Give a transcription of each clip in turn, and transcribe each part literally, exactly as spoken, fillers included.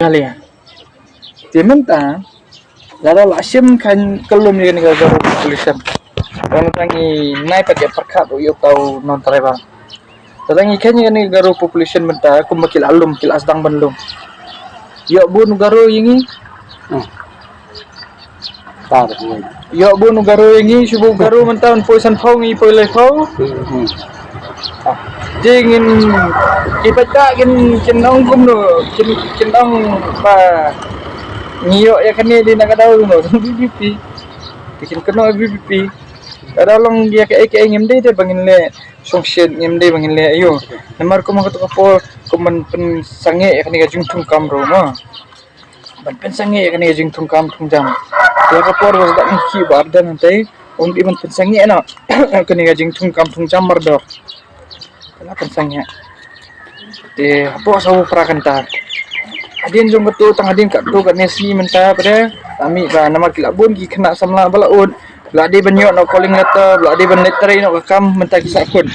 Alia. Te mynta lada la shim kan kyllum ïa kane ka Garo population. Wan tang ngi nai pat ïa pyrkhat u ïa u tau non tribal. Lada ngi khein ïa kane ka Garo population mynta kumba ki la lum, ki la sdang ban lum. Ïoh bun u Garo ïa ngi. Hmm. Ïoh bun u Garo ïa ngi, shu bun u Garo mynta un poi san phew ngi poi lai phew. Hmm. Te ngin ki paidbah kin, kin ong kumno, kin, kin ong ba ngi ïoh ïa kane dei na ka daw kumno, V P P. Te kin kynnoh V P P. Ka daw long ïa kaei kaei ngim dei te ba ngin leh shongshit, ngim dei ba ngin leh aïu. Namar kumba kato ka por kum ban pynsangeh ïa kane ka jingthung kam ruh mo. Ban pynsangeh ïa kane ka jingthung kam thung jam. Ïa ka por ba sdang ki ba ardan hangtai, ym dei ban pynsangeh noh kane ka jingthung kam thung jam mardor. Ka la pynsangeh. Te hapoh saw phra kynta. Hadien jong kato tang hadien kato kane sngi mynta pat de. Ami ba namar ki la bun ki khynnah samla ba la ud. Ba la dei ban ïoh noh calling letter, ba la dei ban leit trei noh ka kam mynta ki sahkut.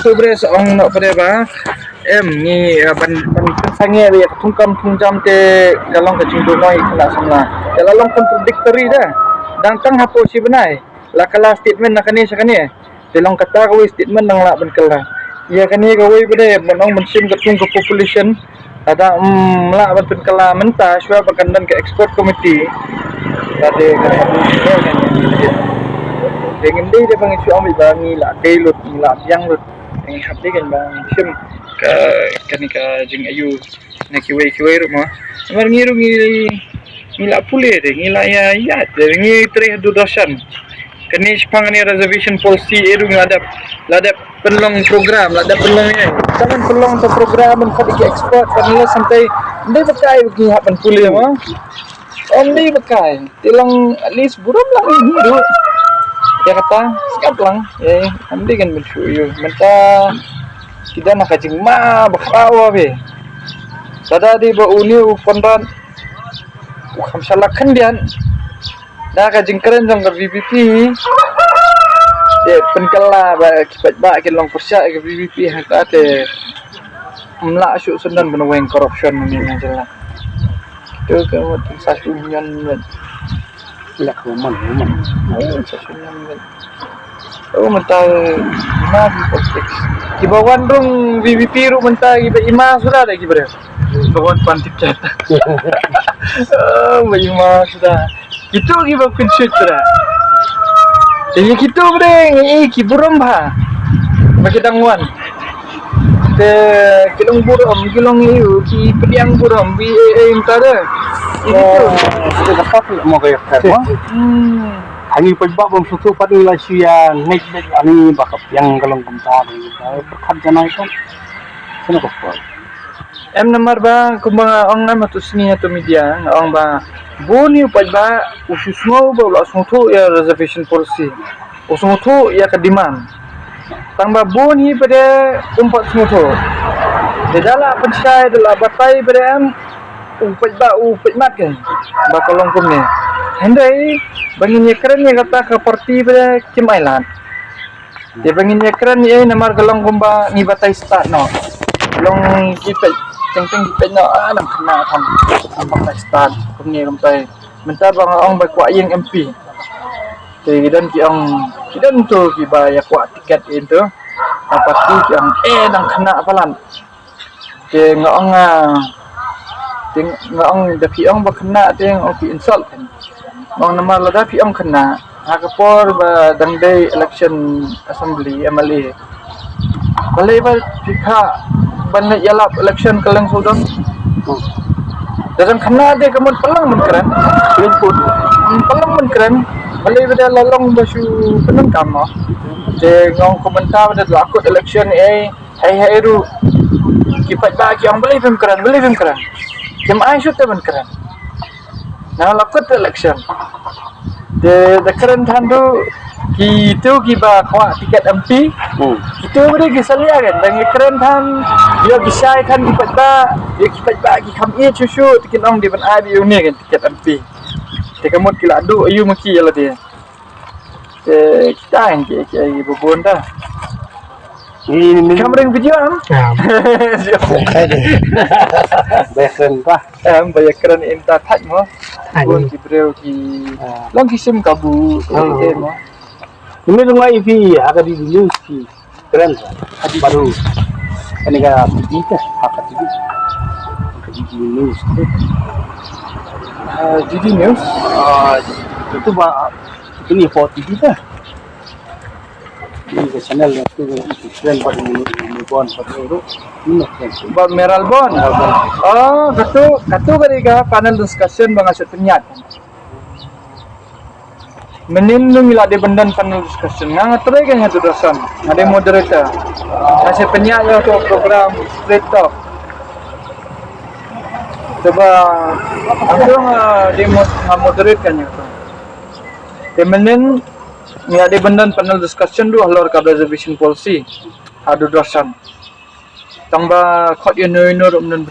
Te bre sa ong noh pat de ba em ngi, eh, ban, ban pynsangeh ïa ka thung kam thung jam te ka long ka jingduh noh ïa ki khynnah samla. Te la long contradictory de. Dang tang hapoh shi bnai la kylla statement na kane sha kane. Te long kata kawei statement dang lah ban kylla. Ïa kane kawei pat de ban ong ban shim ka thung ka population. Lada ym lah ban pynkylla mynta shuwa ba kan don ka expert committee. Lada ka, te ngim dei de ba ngi shu ong ba ngi la dei lut, ngi la biang lut. Ngi hap dei kan ba ngi shim ka, kane ka jingaïu na kiwei kiwei ruh mo. Namar ngi ruh ngi, ngi la pule de, ngi la ïa ïa de, ngi trei ha Doordarshan. Kane shaphang kane reservation policy eh ruh ngi la dep, la dep pynlong program, la dep pynlong ïa. Sa ban pynlong to program ban khot ïa ki expert, ban leh samtai. Ym dei ba kai ngi hap ban pule mo. Ym dei ba kai. Te long at least burom la ngi ruh. Ïa kata, sngap lang. Eh, ym dei kan mynshuh ïa u. Mynta ki don ha ka jingma ba khraw ba be. Lada dei ba une u Conrad u kham sha la khyndiat da ka jingkren jong ka V P P. Te pynkylla ba ki paidbah ki long pyrshah ka V P P hangta te ym lah shuh sendon ban weng corruption ni na jylla. Kito ka mut sa shu union mut. Lek woman, woman. Ai, sa shu union mut. Oh, mynta ma ki politics. Kiba wan rung V P P ruh mynta kiba ima suda da kiba re. Kiba wan pan tiket. Oh, ba ima suda. Kito kiba pynshit suda. Te ïa kito bre ngi i ki burom bha. Ba ki dang wan. Te ki long burom, ki long ïa u, ki pdiang burom, bi e e mynta de. Ïa kito. Te dapat mo ka yak mo. Hmm. Hangi pynbak bam sutu pat ngi la shu ïa ngeit beit ani ba ka pdiang ka long kumta de. Pyrkhat janai kan. Sino ka poi. Em namar ba kumba nga ong ngam ha tu sngi ha tu media nga ong ba bun ïa u paidbah u shu sngew ba u la sngewthuh ïa reservation policy. U sngewthuh ïa ka demand. Tang ba bun hi pat de um pat sngewthuh. Te da la pynshai da la batai pat de em u paidbah u paidmat ke ba ka long kumne. Hynrei ba ngin ïa kren ïa kata ka party pat de kim ai lad. Te ba ngin ïa kren ïa namar ka long kumba ngi batai stad noh. Long ki peit teng teng ki peit noh a nang khynnah tang tang batai stad kumne kumtai. Mynta ba nga ong ba kwah ïeng M P. Te ki don ki ong ki don tu kiba ïa kwah tiket ïa tu. Apa tu ki ong eh nang khynnah palat. Te nga ong, ah, te nga ong da phi ong ba khynnah te nga ong phi insult. Nga ong namar lada phi ong khynnah ha ka por ba dang dei election assembly M L A. Balei ba phi kha ban leit ïalap election ka leng sawdong. Da dang khynnah te ka mut pynlong ban kren. Leng put. Pynlong ban kren. Balei ba da la long ba shu pynlong kam mo. Te nga ong kumta ba da la kut election eh. Hei hei ruh ki paidbah ki ong balei phim kren, balei phim kren. Kim ai shuh te ban kren. Na la kut election. Te da kren than ruh kito kiba kwah tiket M P. Hmm. Kito ba dei ki salia kan. Da ngi kren than ïa ki shai than ki paidbah, ïa ki paidbah ki kham ïeit shuh shuh te kin ong dei ban ai ïa une kan tiket M P. Te ka mut ki la duh aïu ma ki ïa lade. Te kita ki ki ba bun da. Kamera video am? Ba ïakren ba. Em, ba ïakren ïa kata thait mo. Bun ki briew ki long ki sim kabu ki mo. Ini dong ai phi ha ka D D news phi kren. Baru. Kane ka T V ka, ha ka T V. Ka D D news. D D news. Itu ba, ini four T V ka. Ini ka channel yang tu kren ba ini bon ba ini. Ba Meral Bon. Oh, katu katu kari ka panel discussion ba nga shu pynïaid. Mynnin ngi la dei ban don panel discussion. Nga nga trei ka nga tu dosan. Nga dei moderator. Nga shu pynïaid ïa tu program Straight Talk. Coba aku nga dei mod-, nga moderate ka nga tu. Te mynnin ngi la dei ban don panel discussion tu halor ka reservation policy. Haduh dosan. Tang ba khot ïa no ïa no ruh mynnin